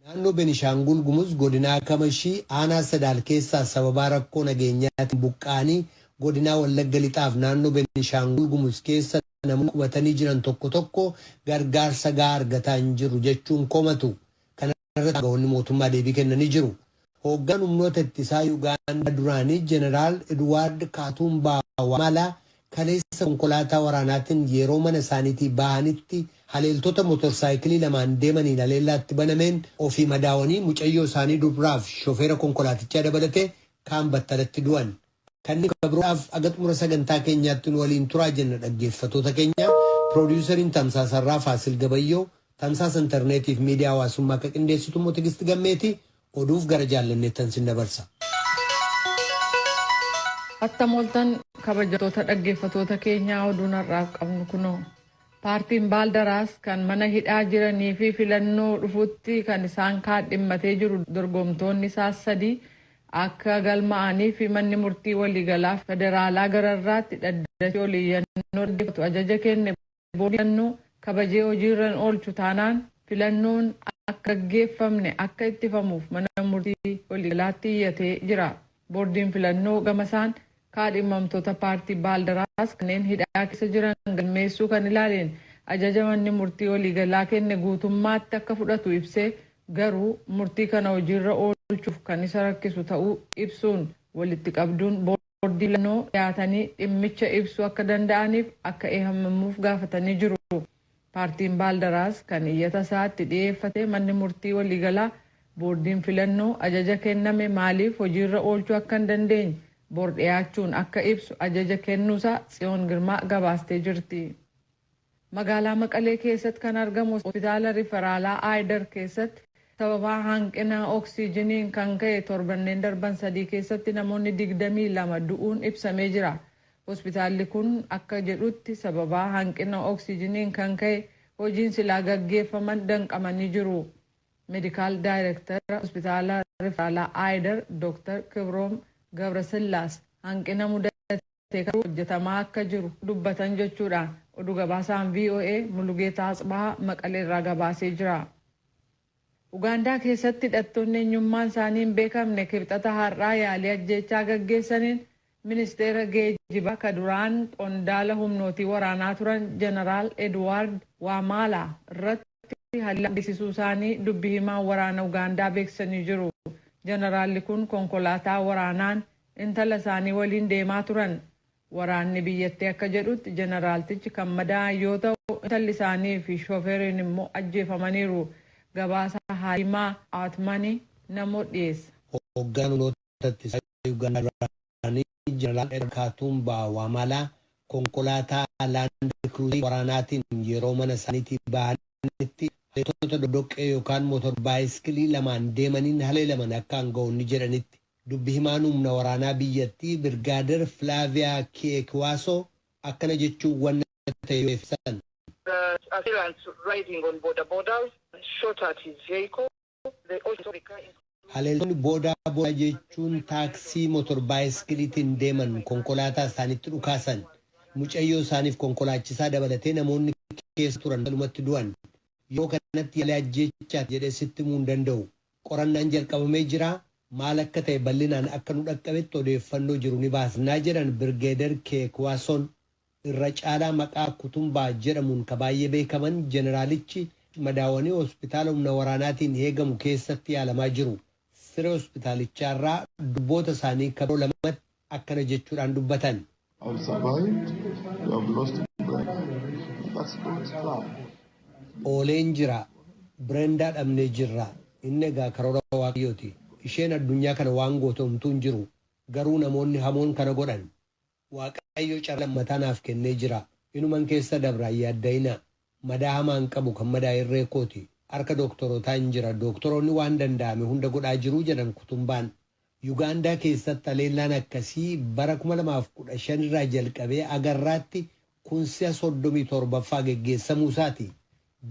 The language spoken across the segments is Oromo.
Naannoo Benishaangul Gumuz godinaa Kamashii aanaa Sadaal keessaa sababaa rakkoo nageenyaatiin buqqa'anii godinaa Wallagga Lixaaf naannoo Benishaangul Gumuz keessa namoonni qubatanii jiran tokko tokko gargaarsa gahaa argataa hin jirru jechuun komatu. Kana irratti aangawoonni mootummaa deebii kennanii jiru. Hoogganaan humnoota ittisaa Yugaandaa duraanii Jeneraal Edwaard Kaatuumbaa Waamalaa kaleessa konkolaataa waraanaatiin yeroo mana isaaniitii bahanitti haleeltota motorsaayikilii lamaan deemaniin haleellaa itti banameen ofii madaawanii mucayyoo isaanii dubraaf shofeera konkolaatichaa dabalatee kaan battalatti du'an. Kanneen ka biroodhaaf aga xumura sagantaa keenyaatti nu waliin turaa jenna dhaggeeffatoota keenya. Piroodiyusariin tamsaasa irraa Faasil Gabayyoo, tamsaasa intarneetiif miidiyaa hawaasummaa akka qindeessitu immoo Tigist Gammeeti. Oduuf gara Jaallanneettan sin dabarsa. Attam ooltan kabajamtoota dhaggeeffatoota keenyaa, oduun har'aaf qabnu kunoo. Paartiin Baaldaraas kan mana hidhaa jiranii fi filannoo dhufutti kan isaan kaadhimmatee jiru dorgomtoonni isaas sadii akka galma'anii fi manni murtii waliigalaa federaalaa gararraatti dhaddachi oliyyannoo dhaggeeffatu ajaja kenne filannoo kabajee hojiirra hin oolchu taanaan filannoon akka gaggeeffamne akka ittifamuuf mana murtii waliigalaatti iyyatee jira. Boordiin filannoo gamasaan kaadhimamtoota paartii Baaldaraas kanneen hidhaa keessa jiran galmeessuu kan ilaaleen ajaja manni murtii waliigalaa kenne guutummaatti akka fudhatu ibsee, garuu murtii kana hojiirra oolchuuf kan isa rakkisu ta'uu ibsuun walitti qabduun boordii filannoo dhiyaatanii dhimmicha ibsuu akka danda'aniif akka eeyyamamuuf gaafatanii jiru. Paartiin Baaldaraas kan iyyata isaatti dhiyeeffate manni murtii waliigalaa boordiin filannoo ajaja kenname maaliif hojiirra oolchuu akka hin dandeenye bor dhiyaachuun akka ibsu ajaja kennuusaa Tsiyoon Girmaa gabaastee jirti. Magaalaa Maqalee keessatti kan argamu hospitaala riferaalaa Aayidar keessatti sababaa hanqina oksiijiniin kan ka'e torbanneen darban 3 keessatti namoonni 22 du'uun ibsamee jira. Hospitaalli kun akka jedhutti sababaa hanqina oksiijiniin kan ka'e hojiin silaa gaggeeffaman danqamanii jiru. Medical Daayirektara hospitaala riferaalaa Aayidar Dr. Kibroom Gabrasillaas hanqina mudate hojjetamaa akka jiru dubbatan jechuudhaan oduu gabaasaan VOA Mulugeetaa Atsbahaa Maqalee irraa gabaasee jira. Ugaandaa keessatti hidhattoonni eenyummaan isaanii hin beekamne Kibxata har'aa yaalii ajjeechaa gaggeessaniin ministeera geejjibaa ka duraan qondaala humnootii waraanaa turan Jeneraal Edwaard Waamaalaa irratti haleellaa geessisuu isaanii dubbi himaan waraana Ugaandaa beeksisanii jiru. Jeneraalli kun konkolaataa waraanaan intala isaanii waliin deemaa turan. Waraanni biyyattii akka jedhutti jeneraaltichi kan madaa'an yoo ta'u, intalli isaanii fi shooferin immoo ajjeefamaniiru. Gabaasa Haalimaa Atmanii namoo dhiyeessa. Hoogganaan humnoota ittisaa Yugaandaa duraanii Jeneraal Edward Kaatuumbaa Waamalaa konkolaataa Laand Kiruuzarii waraanaatiin yeroo mana isaaniitii bahanitti haleeltota doqdoqqee yookaan motor baayiskilii lamaan deemaniin haleelaman akka aangawoonni jedhanitti. Dubbi himaan humna waraanaa biyyattii Birgaader Filaaviyaa Ki'ekiwaasoo akkana jechuun wanna ta'e yoo ibsan. The assailants riding on boda bodas shot at his vehicle. They also the car. Haleeltonni boodaa boodaa jechuun taaksii motor baayiskiliitiin deeman konkolaataa isaanitti dhukaasan. Mucayyoo isaaniif konkolaachisaa dabalatee namoonni keessa turan walumatti du'an. Yeroo kanatti yaalii ajjeechaati jedhee sitti himuu hin danda'u. Qorannaan jalqabamee jira. Maal akka ta'e bal'inaan akka nu dhaqqabetti odeeffannoo jiru ni baasnaa jedhan Birgeeder Keekwaasoon. Irra caalaa maqaa Kutumbaa jedhamuun ka baay'ee beekaman jeneraalichi madaawanii hospitaala humna waraanaatiin eegamu keessatti yaalamaa jiru. Siree hospitaalichaa irraa durboota isaanii ka biroo lamatti akkana jechuudhaan dubbatan. I've survived. You have lost Brenda. That's God's plan. Ooleen jira. Birendaa dhabnee jirra. Inni egaa karoora Waaqayyooti. Isheen addunyaa kana waan goote homtuu hin jiru. Garuu namoonni hamoon kana godhan. Waaqayyo carraa lammataa naaf kennee jira. Inuman keessa dabra hin yaadda'inaa. Madaa hamaa hin qabu, kan madaa'e irree kooti. Harka dooktorootaa hin jira. Dooktoroonni waan danda'ame hunda godhaa jiru jedhan Kutumbaan. Yugaandaa keessatti haleellaan akkasii bara 2015 irraa jalqabee agarraatti kun si'a 37ffaa geggeessamuu isaati.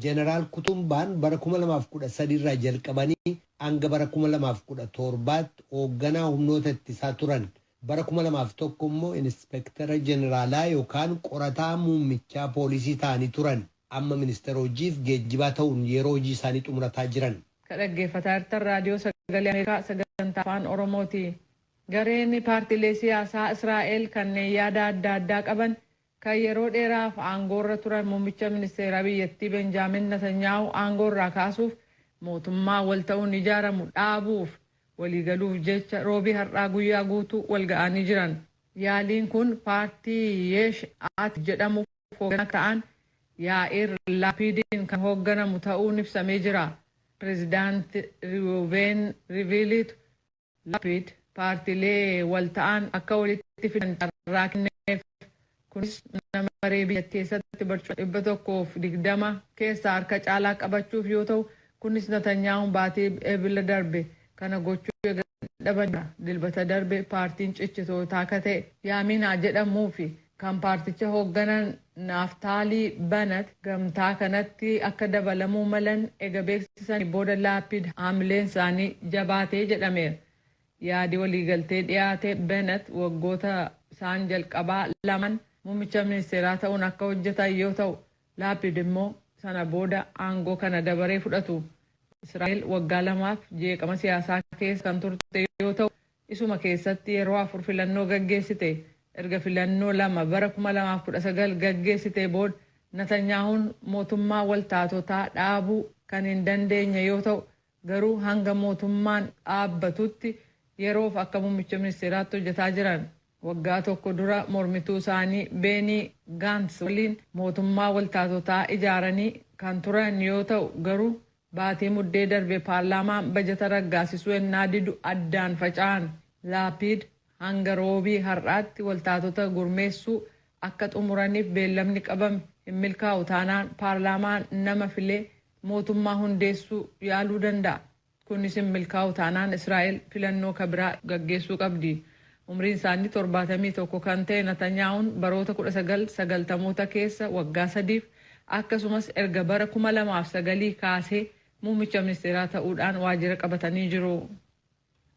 Jeneraal Kutumbaan bara 2013 irraa jalqabanii hanga bara 2017tti hoogganaa humnoota ittisaa turan. Bara 2001 immoo Inspektara Jeneraalaa yookaan qorataa muummichaa poolisii ta'anii turan. Amma ministeera hojiif geejjibaa ta'uun yeroo hojii isaanii xumurataa jiran. Ka dhaggeeffataa jirtan Raadiyoo Sagalee Ameerikaa sagantaa Afaan Oromooti. Gareen paartiilee siyaasaa Israa'el kanneen yaada adda addaa qaban kan yeroo dheeraaf aangoorra turan muummicha ministeeraa biyyattii Benjaamin Netanyaahu aangoorraa kaasuuf mootummaa wal ta'uun ijaaramu dhaabuuf waliigaluuf jecha Roobii har'aa guyyaa guutuu wal ga'anii jiran. Yaaliin kun paartii Yesh Atid jedhamuuf hoogganaa ta'an Yaa'ir Laapiidiin kan hoogganamu ta'uun ibsamee jira. Pireezidaanti Riyuuveen Riviiliitu Laapiid paartiilee wal ta'an akka walitti fidan carraa kenneef. Kunis mana maree biyyattii keessatti barcuma 120 keessaa harka caalaa qabachuuf yoo ta'u, kunis Natanyaa'uun baatii Ebila darbe kana gochuu eega dadhabanii Dilbata darbe paartiin cichitootaa akka ta'e Yaaminaa jedhamuu fi kan paarticha hoogganan Naaftaalii Banat gamtaa kanatti akka dabalamuu malan ega beeksisanii booda Laapiid haamileen isaanii jabaatee jedhameera. Yaadi waliigaltee dhiyaate Benat waggoota isaan jalqabaa lamaan muummicha ministeeraa ta'uun akka hojjetan yoo ta'u, Laapiid immoo sana booda aangoo kana dabaree fudhatu. Israa'el waggaa lamaaf jeeqama siyaasaa keessa kan turte yoo ta'u, isuma keessatti yeroo afur filannoo gaggeessite. Erga filannoo lama bara 2019 gaggeessitee booda Natanyaahuun mootummaa waltaatotaa dhaabuu kan hin dandeenye yoo ta'u, garuu hanga mootummaan dhaabbatutti yeroof akka muummicha ministeeraatti hojjetaa jiran. Waggaa tokko dura mormituu isaanii Beenii Gaants waliin mootummaa waltaatotaa ijaaranii kan turan yoo ta'u, garuu baatii Muddee darbe paarlaamaan bajata raggaasisuu ennaa didu addaan faca'an. Laapiid hanga Roobii har'aatti waltaatota gurmeessuu akka xumuraniif beellamni qabame hin milkaa'u taanaan paarlaamaan nama filee mootummaa hundeessuu yaaluu danda'a. Kunis hin milkaa'u taanaan Israa'el filannoo ka biraa gaggeessuu qabdi. Umriin isaanii 71 kan ta'e Natanyaa'uun baroota 1990moota keessa waggaa sadiif akkasumas erga bara 2009 kaasee muummicha ministeeraa ta'uudhaan waajjira qabatanii jiru.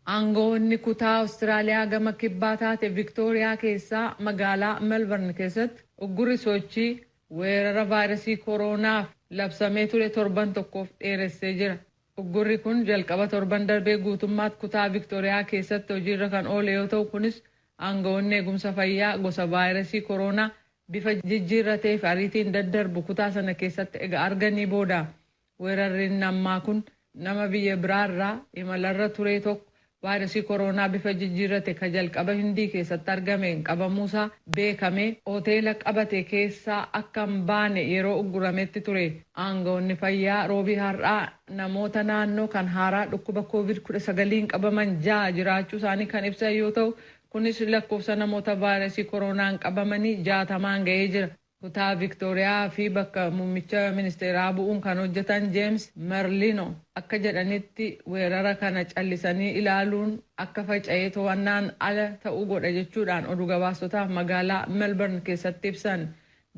Aangawoonni kutaa Awustiraaliyaa gama kibbaa taate Viktooriyaa keessaa magaalaa Melbourne keessatti uggurri sochii weerara vaayirasii kooroonaaf labsamee ture torban tokkoof dheeressee jira. Uggurri kun jalqaba torban darbee guutummaatti kutaa Viktooriyaa keessatti hojiirra kan oole yoo ta'u, kunis aangawoonni eegumsa fayyaa gosa vaayirasii kooroonaa bifa jijjiirratee fi ariitiin daddarbu kutaa sana keessatti ega arganii booda. Weerarri inni ammaa kun nama biyya biraarraa imalarra ture tokko vaayirasii kooroonaa bifa jijjiirrate ka jalqaba Hindii keessatti argameen qabamuusaa beekamee hoteela qabate keessaa akka hin baane yeroo uggurametti ture. Aangawoonni fayyaa Roobii har'aa namoota naannoo kan haaraa dhukkuba COVID-19 qabaman ja'a jiraachuu isaanii kan ibsan yoo ta'u, kunis lakkoofsa namoota vaayirasii kooroonaan qabamanii 60n ga'ee jira. Kutaa Viktooriyaa fi bakka muummicha ministeeraa bu'uun kan hojjetan Jeems Merlino akka jedhanitti, weerara kana callisanii ilaaluun akka faca'ee to'annaan ala ta'uu godha jechuudhaan oduu gabaasotaaf magaalaa Melbourne keessatti ibsan.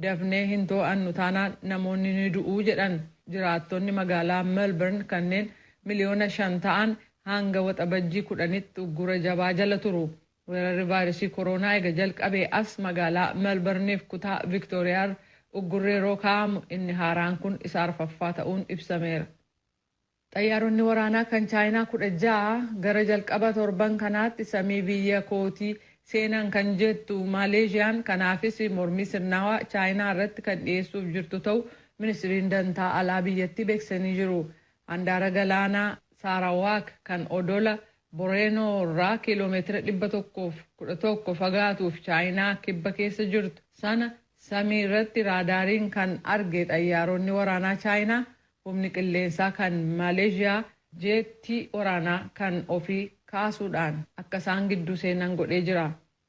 Dafnee hin to'annu taanaan namoonni ni du'uu jedhan. Jiraattonni magaalaa Melbourne kanneen 5 miliyoona ta'an hanga Waxabajjii 10tti uggura jabaa jala turu. Weerarri vaayirasii kooroonaa ega jalqabee as magaalaa Melbourneef kutaa Viktooriyaa uggurri yeroo kaa'amu inni haaraan kun isa arfaffaa ta'uun ibsameera. Xayyaaronni waraanaa kan Chaayinaa 16 gara jalqaba torban kanaatti samii biyya kootii seenan kan jettu Maaleeshiyaan, kanaafis mormii sirnaawaa Chaayinaa irratti kan dhiyeessuuf jirtu ta'u ministiriin dantaa alaa biyyattii beeksisanii jiru. Handaara galaanaa Saarawaak kan odola Boreenoo irraa kiiloomeetira 111 fagaatuuf Chaayinaa kibba keessa jirtu sana samii irratti raadaariin kan arge xayyaaronni waraanaa Chaayinaa, humni qilleensaa kan Maaleeshiyaa jeettii waraanaa kan ofii kaasuudhaan akka isaan gidduu seenan godhee jira.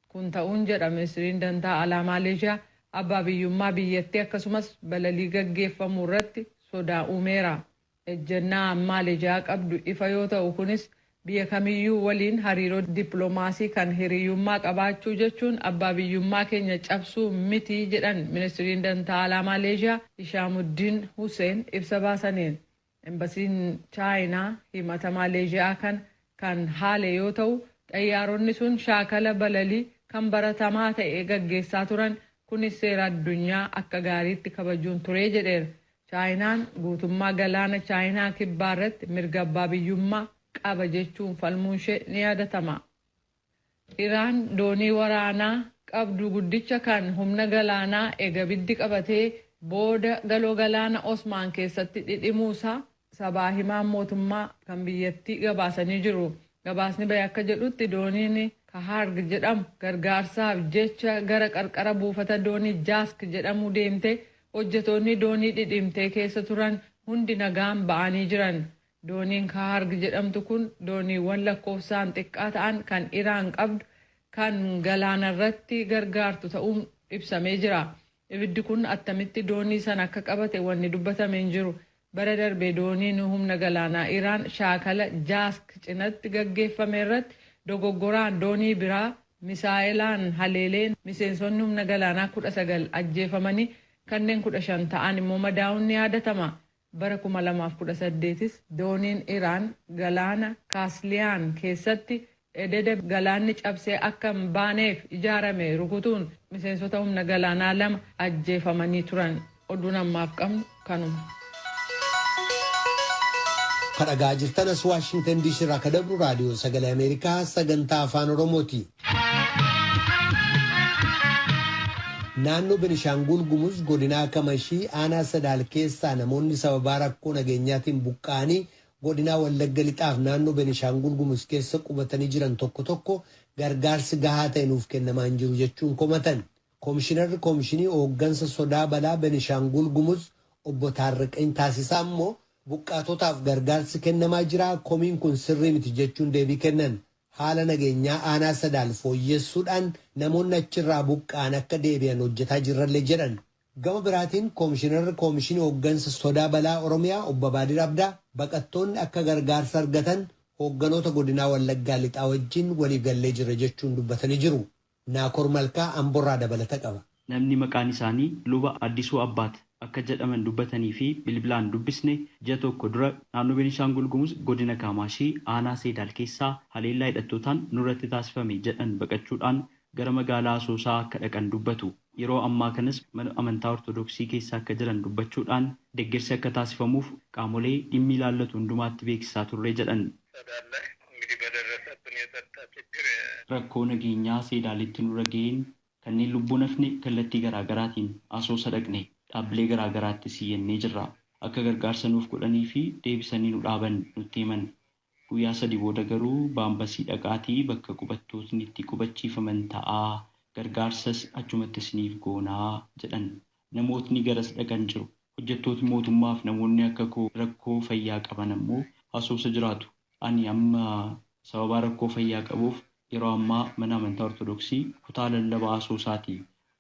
Kun ta'uun, jedha ministiriin dantaa alaa Maaleeshiyaa, abbaa biyyummaa biyyattii akkasumas balalii gaggeeffamu irratti sodaa uumeera. Ejjennaa Maaleeshiyaa qabdu ifa yoo ta'u, kunis biyya kamiyyuu waliin hariiroo dippiloomaasii kan hiriyyummaa qabaachuu jechuun abbaa biyyummaa keenya cabsuu miti jedhan ministiriin dantaa alaa Maaleeshiyaa Hishaamuddin Hussein ibsa baasaniin. Embasiin Chaayinaa himata Maaleeshiyaa kan kan haale yoo ta'u, xayyaaronni sun shaakala balalii kan baratamaa ta'e gaggeessaa turan, kunis seera addunyaa akka gaariitti kabajuun ture jedheera. Chaayinaan guutummaa galaana Chaayinaa kibbaa irratti mirga abbaa biyyummaa qaba jechuun falmuun ishee ni yaadatama. Iraan doonii waraanaa qabdu guddicha kan humna galaanaa eega ibiddi qabatee booda galoo galaana Osmaan keessatti dhidhimuusaa sabaa himaan mootummaa kan biyyattii gabaasanii jiru. Gabaasni bahe akka jedhutti, dooniin Kaharg jedhamu gargaarsaaf jecha gara qarqara buufata doonii Jaask jedhamu deemte, hojjetoonni doonii dhidhimtee keessa turan hundi nagaan ba'anii jiran. Dooniin Kaharg jedhamtu kun dooniiwwan lakkoofsaan xiqqaa ta'an kan Iraan qabdu kan galaanarratti gargaartu ta'uun ibsamee jira. Ibiddi kun attamitti doonii sana akka qabate wanni dubbatame hin jiru. Bara darbe dooniin humna galaanaa Iraan shaakala Jaask cinatti gaggeeffame irratti dogoggoraan doonii biraa misaa'ilaan haleeleen miseensonni humna galaanaa 19 ajjeefamanii kanneen 15 ta'an immoo madaa'uun ni yaadatama. Bara 2018s dooniin Iraan galaana Kaasliyaan keessatti ededa galaanni cabsee akka hin baaneef ijaarame rukutuun miseensota humna galaanaa lama ajjeefamanii turan. Oduun ammaaf qabnu kanuma. Kan dhagaa jirtan as Waashingtan DC irraa kan dabru Raadiyoo Sagalee Ameerikaa sagantaa Afaan Oromooti. Naannoo Benishaangul Gumuz, godinaa Kamashii, aanaa Sadaal keessaa namoonni sababaa rakkoo nageenyaatiin buqqa'anii godinaa Wallagga Lixaaf naannoo Benishaangul Gumuz keessa qubatanii jiran tokko tokko gargaarsi gahaa ta'e nuuf kennamaa hin jiru jechuun komatan. Koomishinarri Koomishinii hooggansa sodaa balaa Benishaangul Gumuz Obbo Taarriqany Taasisaa immoo buqqaatotaaf gargaarsi kennamaa jira, komiin kun sirrii miti jechuun deebii kennan. Haala nageenyaa aanaa Sadaal fooyyessuudhaan namoonni achirraa buqqa'an akka deebi'an hojjetaa jirrallee jedhan. Gama biraatiin koomishinarri Koomishinii hooggansa sodaa balaa Oromiyaa Obbo Abaadir Abdaa baqattoonni akka gargaarsa argatan hoogganoota godinaa Wallaggaa Lixaa wajjin waliif gallee jirra jechuun dubbatanii jiru. Naakoor Malkaa Amborraa dabalata qaba. Namni maqaan isaanii Luba Addisuu Abbaat akka jedhaman dubbatanii fi bilbilaan dubbisne ji'a tokko dura naannoo Beenishaangul Gumuz, godina Kaamaashii, aanaa Seedaal keessaa haleellaa hidhattootaan nurratti taasifame jedhan baqachuudhaan gara magaalaa Asoosaa akka dhaqan dubbatu. Yeroo ammaa kanas mana amantaa Ortodoksii keessa akka jiran dubbachuudhaan deeggarsi akka taasifamuuf qaamolee dhimmi ilaallatu hundumaatti beeksisaa turre jedhan. Rakkoo nageenyaa Seedaalitti nurra ga'een kanneen lubbuun hafne kallattii garaagaraatiin Asoosa dhaqne, dhaabbilee garaagaraatti siyyannee jirra. Akka gargaarsa nuuf godhanii fi deebisanii nu dhaaban nutti himan. Guyyaa 3 booda garuu baambasii dhaqaatii bakka qubattootni itti qubachiifaman ta'aa, gargaarsas achumatti isiniif goonaa jedhan. Namootni garas dhaqan jiru. Hojjettootni mootummaaf namoonni akka koo rakkoo fayyaa qaban ammoo Asoosa jiraatu. Ani amma sababaa rakkoo fayyaa qabuuf yeroo ammaa mana amantaa Ortodoksii kutaa lallabaa Asoosaati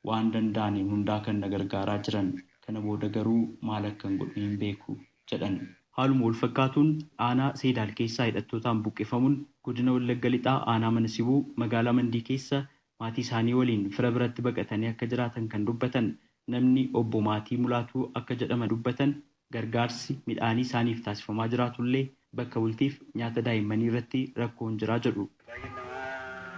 waan danda'aniin hundaa kan na gargaaraa jiran. Kana booda garuu maal akkan godhu hin beeku jedhan. Haaluma wal fakkaatuun aanaa Seedaal keessaa hidhattootaan buqqifamuun godina Wallagga Lixaa, aanaa Mana Sibuu, magaalaa Mandii keessa maatii isaanii waliin fira biratti baqatanii akka jiraatan kan dubbatan namni Obbo Maatii Mulaatuu akka jedhaman dubbatan gargaarsi midhaanii isaaniif taasifamaa jiraatullee bakka bultiif nyaata daa'immanii irratti rakkoon jiraa jedhu.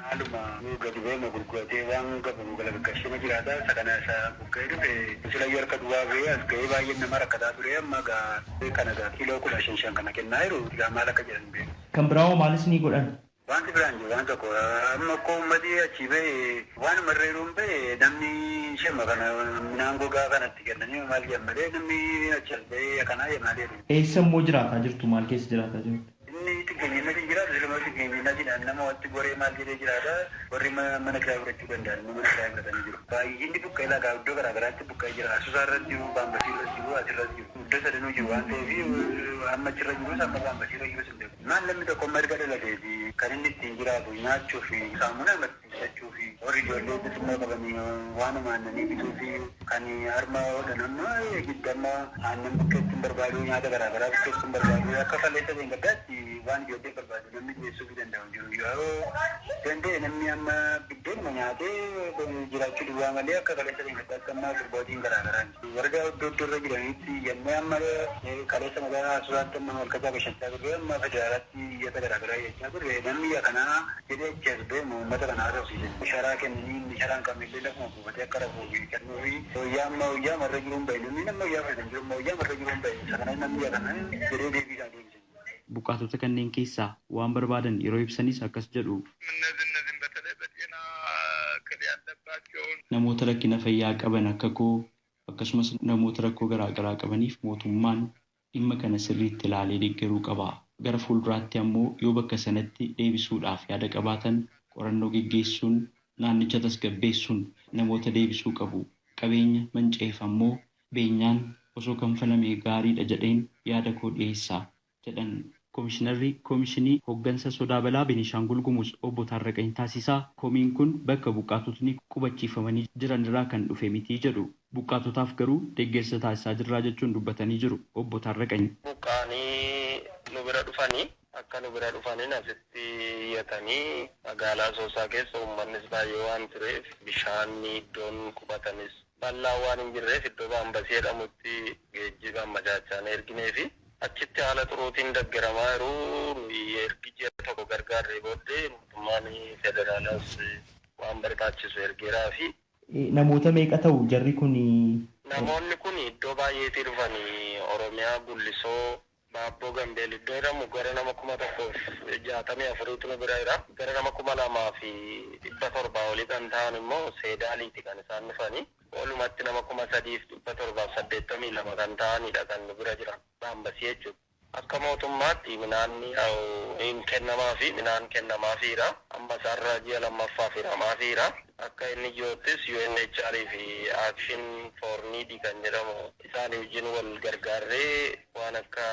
Haaluma gadi ba'e gurguratee waan qabu galagalchee jiraata. Isa kana isa buqqee dhufe silayyuu harka duwwaa ba'ee as ga'ee baay'een nama rakkataa ture. Amma gaa kana gaa kiiloo 15 5 kana kennaa jiru, gaa maal akka jedhan beeku. Kan biraa maalis ni godhan? Wanti biraan jiru waan tokko, amma akkoo ummati achii ba'e waan marreeruun ba'e, namni shema kana midhaan gogaa kanatti kennanii maal jedhan malee namni achi as ba'ee akkanaa jedhan jedhu. Eessa immoo jiraataa jirtu? Maal keessa jiraataa jirtu? Inni xiqqeenyinna jiraatu, siluma xiqqeenyinna jedhan, nama watti goree maal jedhee jiraata. Warri mana kiraa fudhachuu danda'an immoo mana kiraa fudhatanii jiru. Baay'inni buqqa'ee lagaa iddoo garaa garaatti buqqa'ee jira. Asuusaa irra jiru, Baambasii irra jiru, asirra jiru. Iddoo sadanuu jiru waan ta'eef, amma achirra jirus amma Baambasii irra jirus hin beeku. Maal, namni tokko amma erga dhalateeti kan inni ittiin jiraatu nyaachuu fi saamunaa bitachuu fi warri ijoollee xixinnoo qabanii waanuma aannanii bituu fi kan harma hodhan amma giddamma aannan bukkeetti hin barbaadu, nyaata garaa garaa bukkeetti hin barbaadu. Akka kaleessa gaddaatti waan ijoollee barbaadu namni dhiyeessuu fi danda'u jiru. Yoo danda'e namni amma biddeenuma nyaatee jiraachuu duwwaa malee akka kaleessa gaddaatti amma gurbootiin garaa garaa warra iddoo iddoo irra jiranitti yemmuu amma kaleessa magaalaa Asuuraatti amma malkataa bashannanaa turre, amma federaalaatti iyyata garaa garaa jechaa turre, namni kanaa jedhee achi as deemu uummata kanaa. qabsiisan. Sharaa kennanii inni sharaan kamillee lafuma buufatee akka rafuu fi kennuu fi wayyaa amma wayyaa marra jiruun bahe namni nama wayyaa fayyadamu jiru wayyaa marra jiruun bahe isa kana namni yaadana jedhee deebii isaa deebisan. Buqqaatota kanneen keessaa waan barbaadan yeroo ibsanis akkas jedhu. Namoota rakkina fayyaa qaban akka koo akkasumas namoota rakkoo garaagaraa qabaniif mootummaan dhimma kana sirriitti ilaalee deeggaruu qaba. Gara fuulduraatti ammoo yoo bakka sanatti deebisuudhaaf yaada qabaatan qorannoo geggeessuun naannicha tasgabbeessuun namoota deebisuu qabu. Qabeenya manca'eef ammoo beenyaan osoo kanfalamee gaariidha jedheen yaada koo dhiyeessa jedhan. Komishinarri Komishinii Hooggansa Sodaa Balaa Beenishaangul Gumuz Obbo Taarraqany Taasisaa komiin kun bakka buqqaatotni qubachiifamanii jiran irraa kan dhufe miti jedhu. Buqqaatotaaf garuu deeggarsa taasisaa jirraa jechuun dubbatanii jiru Obbo Taarraqany. Buqqaanii nu bira dhufanii akka nu bira dhufaniin asitti iyyatanii magaalaa Asoosaa keessa uummannis baay'ee waan tureef bishaan iddoon qubatanis bal'aa waan hin jirreef iddoo Baambasii jedhamutti geejjiba ammachaachaan erginee fi achitti haala xuruutiin deeggaramaa yeroo nuyi ergi ji'a tokko gargaarree booddee mootummaan federaalaas waan barbaachisu ergeeraa fi. Namoota meeqa ta'u jarri kun? Namoonni kun iddoo baay'eetii dhufanii Oromiyaa Gullisoo Baabboo Gambeel iddoo jedhamu gara nama 1064tu nu bira jira. Gara nama 2700 olii kan ta'an immoo Seedaaliiti kan isaan dhufanii. Walumatti nama 3782 kan ta'anidha kan nu bira jiran. Baambasii jechuudha. Akka mootummaatti midhaan hin kennamaa fi midhaan kennamaafiira. Amma isaarra ji'a lammaffaaf hiramaafiira. Akka inni jiruuttis UNHCR fi Action for Need kan jedhamu isaan wajjin wal gargaarree waan akka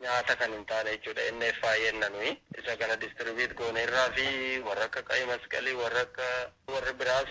nyaata kan hin taane jechuudha. NFI jenna nuyi. Isa kana distribute gooneerraa fi warra akka qayi masqalii warra akka warri biraas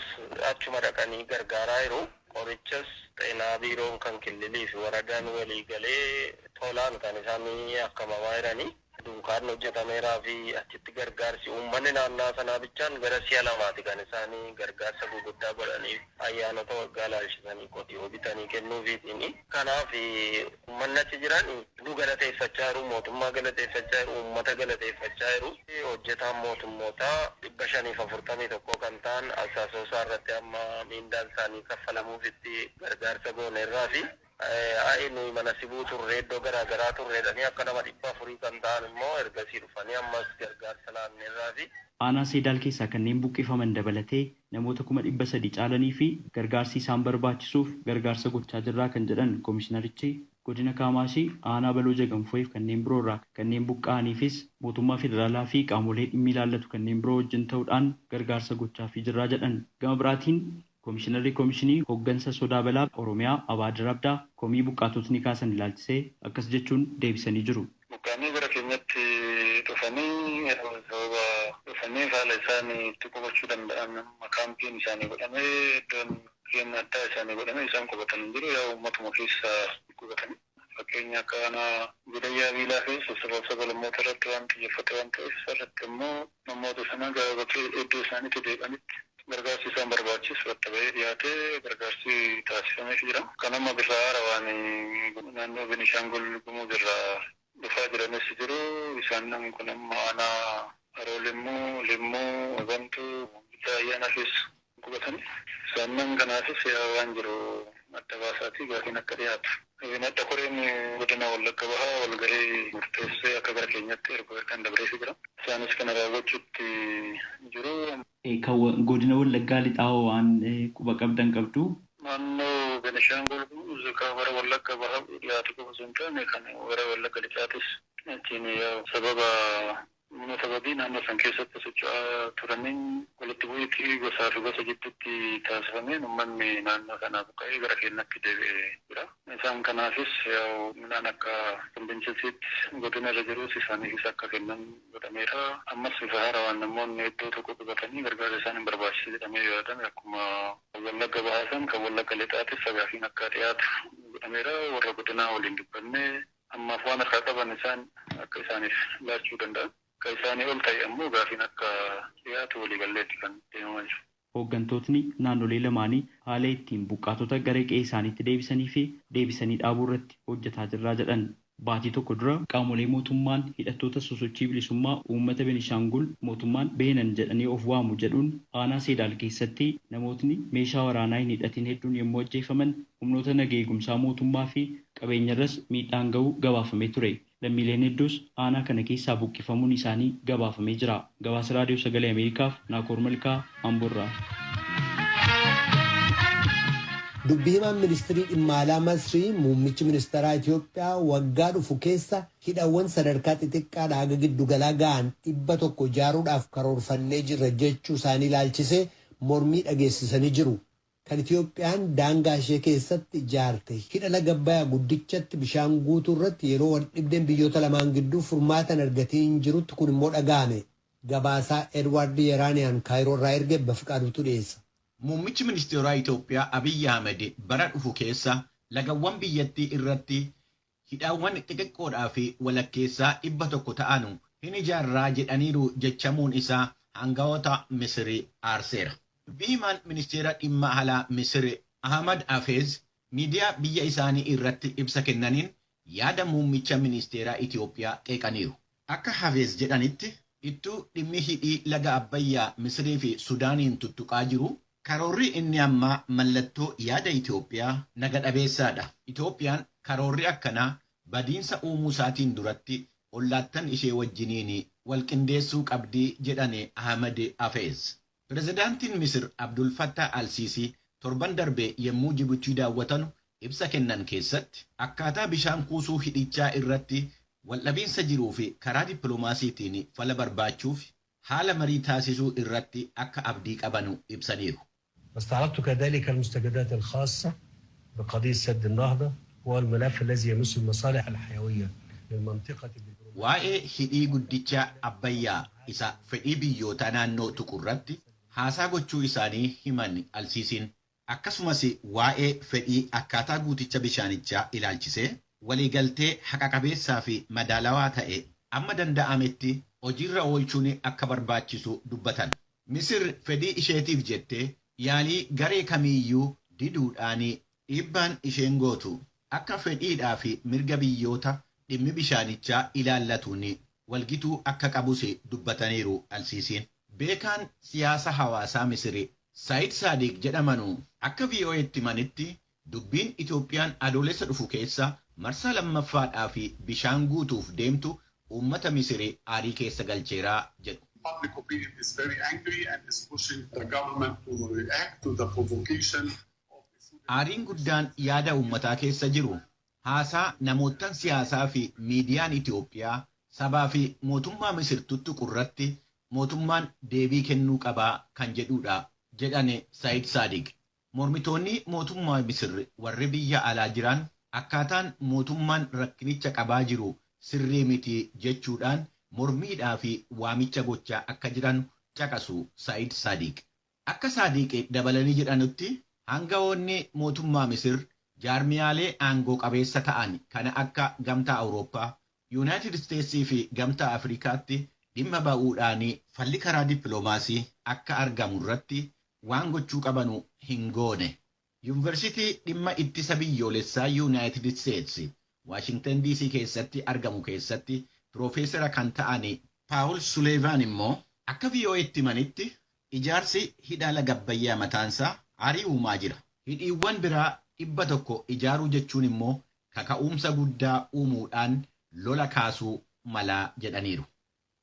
achuma dhaqanii gargaaraa jiru. Qorichas xeenaa biiroon kan killilii fi waradaan walii galee tolaan kan isaan akkamamaa jiranii. Dunkaan hojjetameeraa fi achitti gargaarsi uummanni naannaa sanaa bichaan gara si'a lamaati kan isaanii gargaarsa gurguddaa godhanii ayyaanota waggaa laalchisanii qotiyoo bitanii kennuufiitiin. Kanaaf uummanni achi jiran nu galateeffachaa jiru, mootummaa galateeffachaa jiru, uummata galateeffachaa jiru. Hojjetaan mootummootaa 541 kan ta'an Asoosaa irratti amma miindaan isaanii kaffalamuufitti gargaarsa gooneerraa fi Ai nuyi mana sibuu turre iddoo garaagaraa turreedhanii akka nama 400 kan ta'an immoo ergasii dhufanii ammas gargaarsa laanneerraa fi. Aanaa Seedaal keessaa kanneen buqqifaman dabalatee namoota 300,000 caalanii fi gargaarsi isaan barbaachisuuf gargaarsa gochaa jirraa kan jedhan komishinarichi godina Kaamaashii aanaa Baloo Jaganfooif kanneen biroorraa kanneen buqqa'aniifis mootummaa federaalaa fi qaamolee dhimmi ilaallatu kanneen biroo wajjin ta'uudhaan gargaarsa gochaafii jirraa jedhan. Gama biraatiin Komishinarri Komishinii Hooggansa Sodaa Balaa Oromiyaa Abaadir Abdaa komii buqqaatotni kaasan ilaalchisee akkas jechuun deebisanii jiru. Buqqaanii gara keenyatti dhufanii sababa dhufanii haala isaanii itti qubachuu danda'an kaampiin isaanii godhamee iddoon keenya addaa isaanii godhamee isaan qubatan jiru yaa uummatuma keessa qubatanii. Fakkeenya akka aanaa Gudayyaa Biilaa keessa sabaaf sab-lammoota irratti waan xiyyeeffate waan ta'eef irratti immoo namoota sana gara bakkee iddoo isaaniitti deebi'anitti gargaarsi isaan barbaachisu bakka ba'ee dhiyaatee gargaarsi taasifameef jira. Kan amma bifa haarawaan naannoo Beenishaangul Gumuz irraa dhufaa jiranis jiru. Isaan namni kun amma aanaa Haroo Limmuu, Limmuu, Obantuu, Guddaa Ayyaanaa keessa qubatan. Isaan kanaafis waan jiru madda baasaatii gaafiin akka dhiyaatu. Madda koreen godina Wallagga Bahaa walgahii murteessee akka gara keenyatti erga kan dabreefii jira. Isaanis kana raawwachuutti jiru. Kan godina Wallaggaa lixaa waan quba qabdan qabdu. Naannoo Beenishaangul Gumuz kan gara Wallagga Bahaa dhiyaatu qofa osoo hin taane kan gara Wallagga lixaatis achiin sababa sababii naannoo san keessatti socho'aa turaniin walitti bu'iitii gosaa fi gosa gidduutti taasifameen uummanni naannoo sanaa buqqa'ee gara keenyatti deebi'ee jira. Isaan kanaafis midhaan akka konvenshiniitti godina irra jirus isaaniifis akka kennan godhameera. Ammas bifa haarawaan namoonni iddoo tokko qubatanii gargaarsa isaan hin barbaachise jedhamee yaadame akkuma Wallagga Bahaa san kan Wallagga Lixaatis sagaafiin akka dhiyaatu godhameera. Warra godinaa waliin dubbannee ammaaf waan harkaa qaban isaan akka isaaniif laachuu danda'an. Akka isaanii ol ta'e ammoo gaafiin akka dhiyaatu waliigalleetti kan deemamaa jiru. Hooggantootni naannolee lamaanii haala ittiin buqqaatota gara qe'ee isaaniitti deebisanii fi deebisanii dhaabuu irratti hojjetaa jirraa jedhan. Baatii tokko dura qaamolee mootummaan hidhattoota sosochii bilisummaa uummata Benishaangul mootummaan Beenan jedhanii of waamu jedhuun aanaa Seedaal keessatti namootni meeshaa waraanaa hin hidhatin hedduun yommuu ajjeefaman humnoota naga eegumsaa mootummaa fi qabeenyarras miidhaan ga'uu gabaafamee ture. Lammiileen hedduus aanaa kana keessaa buqqifamuun isaanii gabaafamee jira. Gabaasa Raadiyoo Sagalee Ameerikaaf Naakoor Malkaa Amboorraa. Dubbii himaan ministirii dhimma alaa Masrii muummichi ministeeraa Itoophiyaa waggaa dhufu keessa hidhawwan sadarkaa xixiqqaadhaa haga giddugalaa ga'an 100 ijaaruudhaaf karoorfannee jirra jechuu isaanii ilaalchisee mormii dhageessisanii jiru. Kan Itoophiyaan daangaa ishee keessatti ijaarte hidha laga Abbayyaa guddichatti bishaan guutuu irratti yeroo wal dhibdeen biyyoota lamaan gidduu furmaata hin argatiin jirutti kun immoo dhaga'ame. Gabaasaa Edwaard Yeraaniyaan Kaayiroo irraa erge Bafiqaadutu dhiyeessa. Muummichi ministeeraa Itoophiyaa Abiyyi Ahmed bara dhufu keessa lagawwan biyyattii irratti hidhaawwan xixiqqoodhaa fi walakkeessaa 100 ta'anu hin ijaarraa jedhaniiru jechamuun isaa hangawoota Misiri aarseera. Dubbii himaan ministeera dhimma alaa Misiri Ahmad Hafeez miidiyaa biyya isaanii irratti ibsa kennaniin yaada muummicha ministeeraa Itoophiyaa qeeqaniiru. Akka Hafeez jedhanitti ittuu dhimmi hidhii laga Abbayyaa Misirii fi Sudaaniin tuttuqaa jiru karoorri inni ammaa mallattoo yaada Itoophiyaa naga dhabeessaadha. Itoophiyaan karoorri akkanaa badiinsa uumuu isaatiin duratti ollaattan ishee wajjiniin walqindeessuu qabdii jedhane Ahmad Hafeez. Pirezidaantiin Misir Abdul Fattah Al-Siisii torban darbe yommuu Jibuutii daawwatanu ibsa kennan keessatti akkaataa bishaan kuusuu hidhichaa irratti waldhabiinsa jiruu fi karaa dippiloomaasiitiin fala barbaachuuf haala marii taasisuu irratti akka abdii qabanu ibsaniiru. واستعرضت كذلك المستجدات الخاصة بقضية سد النهضة هو الملف الذي يمس المصالح الحيوية للمنطقة. Waa'ee hidhii guddicha Abbayyaa isa fedhii biyyoota naannoo tuqu irratti haasaa gochuu isaanii himan Alsiisiin akkasumas waa'ee fedhii akkaataa guuticha bishaanichaa ilaalchisee waliigaltee haqa qabeessaa fi madaalawaa ta'e amma danda'ametti hojiirra oolchuun akka barbaachisu dubbatan. Misir fedhii isheetiif jettee yaalii garee kamiiyyuu diduudhaan dhiibbaan isheen gootu akka fedhiidhaa fi mirga biyyoota dhimmi bishaanichaa ilaallatuun walgituu akka qabus dubbataniiru Alsiisiin. Beekaan siyaasa hawaasaa Misiri Saayid Saadiq jedhamanu akka VOA'tti himanitti dubbiin Itoophiyaan adoolessa dhufu keessa marsaa lammaffaadhaa fi bishaan guutuuf deemtu uummata Misiri aarii keessa galcheeraa jedhu. Public opinion is very angry and is pushing the government to react to the provocation. Aariin guddaan yaada uummataa keessa jiru haasaa namoottan siyaasaa fi miidiyaan Itoophiyaa sabaa fi mootummaa Misir tuttuqu irratti mootummaan deebii kennuu qabaa kan jedhudha jedhane Saayid Saadiq. Mormitoonni mootummaa Misir warri biyya alaa jiran akkaataan mootummaan rakkinicha qabaa jiru sirrii miti jechuudhaan mormiidhaa fi waamicha gochaa akka jiran caqasu Saayid Saadiq. Akka Saadiq dabalanii jedhanutti hangawoonni mootummaa Misir jaarmiyaalee aangoo qabeessa ta'an kana akka Gamtaa Awurooppaa, Yuunaayitid Isteetsii fi Gamtaa Afrikaatti dhimma ba'uudhaan falli karaa dippiloomaasii akka argamu irratti waan gochuu qabanu hin goone. Yuunivarsiitii dhimma ittisa biyyoolessaa Yuunaayitid Isteetsi Waashingtan DC keessatti argamu keessatti piroofeesara kan ta'an Paawul Suleevaan immoo akka VOA'tti himanitti ijaarsi hidha laga Abbayyaa mataansaa aarii uumaa jira. Hidhiiwwan biraa 100 ijaaruu jechuun immoo kaka'umsa guddaa uumuudhaan lola kaasuu malaa jedhaniiru.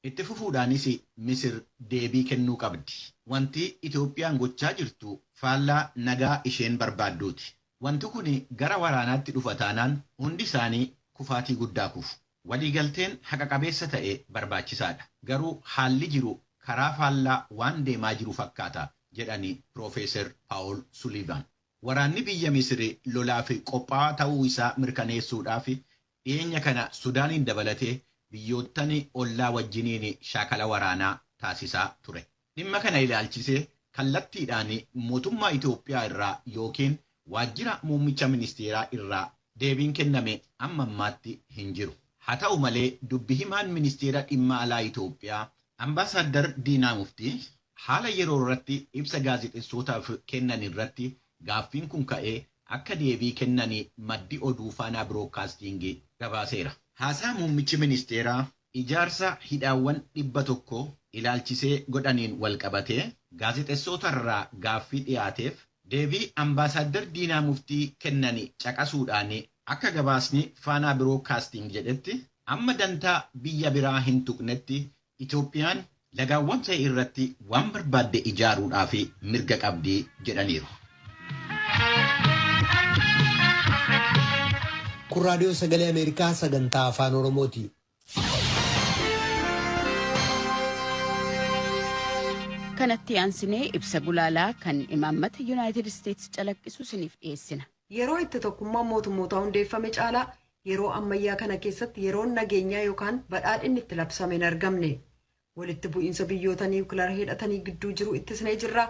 Itti fufuudhaanis Misir deebii kennuu qabdi. Wanti Itoophiyaan gochaa jirtu faallaa nagaa isheen barbaadduuti. Wanti kun gara waraanaatti dhufa taanaan hundi isaanii kufaatii guddaa kufu. Waliigalteen haqa qabeessa ta'e barbaachisaadha. Garuu haalli jiru karaa faallaa waan deemaa jiru fakkaata jedhani Piroofeesar Paawul Suliivaan. Waraanni biyya Misiri lolaaf qophaa'aa ta'uu isaa mirkaneessuudhaaf dhiyeenya kana Sudaaniin dabalatee biyyoottan ollaa wajjiniin shaakala waraanaa taasisaa ture. Dhimma kana ilaalchisee kallattiidhaan mootummaa Itoophiyaa irraa yookiin waajjira muummicha ministeeraa irraa deebiin kenname amma ammaatti hin jiru. Haa ta'u malee dubbi himaan ministeera dhimma alaa Itoophiyaa Ambaasaddar Diinaa Muftii haala yeroo irratti ibsa gaazexeessootaaf kennan irratti gaaffiin kun ka'ee akka deebii kennanii maddi oduu Faanaa Biroodkaastingii gabaaseera. Haasaa muummichi ministeeraa ijaarsa hidhaawwan 100 ilaalchisee godhaniin wal qabatee gaazexeessota irraa gaaffii dhiyaateef deebii ambaasaaddar Diinaa Muftii kennani caqasuudhaan akka gabaasni Faanaa Biroodkaasting jedhetti, amma dantaa biyya biraa hin tuqnetti Itoophiyaan lagaawwan ta'e irratti waan barbaadde ijaaruudhaaf mirga qabdii jedhaniiru. Kun Raadiyoo Sagalee Ameerikaa sagantaa Afaan Oromooti. Kanatti aansinee ibsa gulaalaa kan imaammata Yuunaayitid Isteetsi calaqqisu isiniif dhiyeessina. Yeroo itti tokkummaan mootummootaa hundeeffame caalaa yeroo ammayyaa kana keessatti yeroon nageenyaa yookaan badhaadhinni itti labsame hin argamne. Walitti bu'iinsa biyyoota niwukilaar hidhatanii gidduu jiru ittisnee jirra.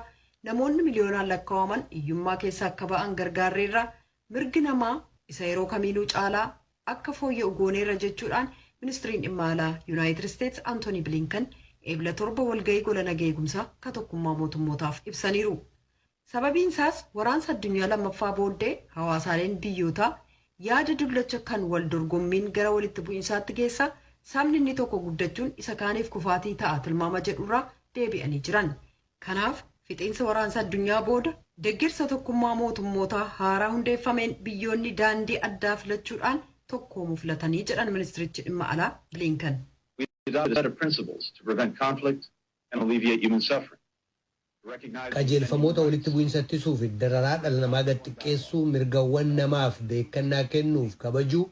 Namoonni miliyoonaan lakkaa'aman hiyyummaa keessa akka ba'an gargaarreerra. Mirgi namaa isa yeroo kamiinuu caalaa akka fooyya'u gooneerra jechuudhaan ministiriin dhimma alaa Yuunaayitid Isteetsi Antooni Bilinkan Eebla 7 walga'ii gola naga eegumsaa ka tokkummaa mootummootaaf ibsaniiru. Sababiin isaas waraansa addunyaa lammaffaa booddee hawaasaaleen biyyootaa yaada dullacha kan wal dorgommiin gara walitti bu'iinsaatti geessa, sabni inni tokko guddachuun isa kaaniif kufaatii ta'a tilmaama jedhurraa deebi'anii jiran. Kanaaf fixiinsa waraansa addunyaa booda deeggarsa tokkummaa mootummootaa haaraa hundeeffameen biyyoonni daandii addaa filachuudhaan tokkoomuu filatanii jedhan ministirichi dhimma alaa Bilinkan. Adopted a set of principles to prevent conflict and alleviate human suffering. Qajeelfamoota walitti bu'iinsa ittisuu fi dararaa dhala namaa gad xiqqeessuu, mirgawwan namaaf beekannaa kennuuf kabajuu,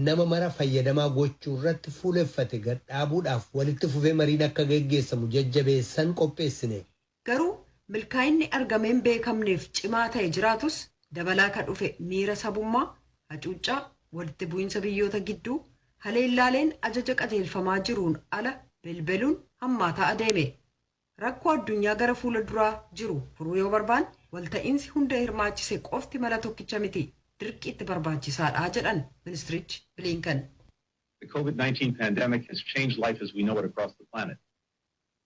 nama mara fayyadamaa gochuu irratti fuuleffate gad dhaabuudhaaf walitti fufee mariin akka geggeessamu jajjabeessan qopheessine. Garuu milkaa'inni argameen beekamneef cimaa ta'e jiraatus, dabalaa ka dhufe miira sabummaa, hacuuccaa, walitti bu'iinsa biyyoota gidduu, haleellaaleen ajaja qajeelfamaa jiruun ala belbeluun hammaataa adeeme. Rakkoo addunyaa gara fuula duraa jiru furuu yoo barbaanne, walta'iinsi hunda hirmaachise qofti mala tokkicha miti, dirqiitti barbaachisaadha jedhan ministirichi Bilinkan. The COVID-19 pandemic has changed life as we know it across the planet.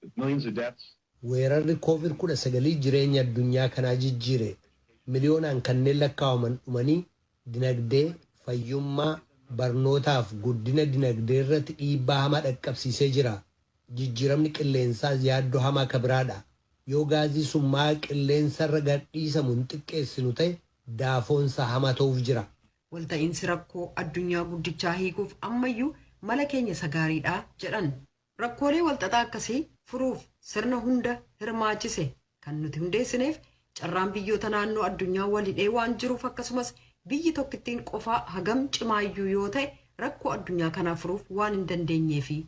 With millions of deaths, Weerarri COVID-19 jireenya addunyaa kanaa jijjiire. Miliyoonaan kanneen lakkaa'aman dhumanii, dinagdee, fayyummaa, barnootaaf guddina dinagdee irratti dhiibbaa hamaa dhaqqabsiisee jira. Jijjiiramni qilleensaas yaaddoo hamaa ka biraadha. Yoo gaazii summaa qilleensarra gadhiisamu hin xiqqeessinu ta'e, daafoonsa hamaa ta'uuf jira. Walta'iinsi rakkoo addunyaa guddichaa hiikuuf ammayyuu mala keenya isa gaariidha jedhan. Rakkoolee walxaxaa akkasii furuuf sirna hunda hirmaachise kan nuti hundeessineef carraan biyyoota naannoo addunyaa walhidhee waan jiruuf, akkasumas biyyi tokkittiin qofaa hagam cimaayyuu yoo ta'e rakkoo addunyaa kanaa furuuf waan hin dandeenyeefi.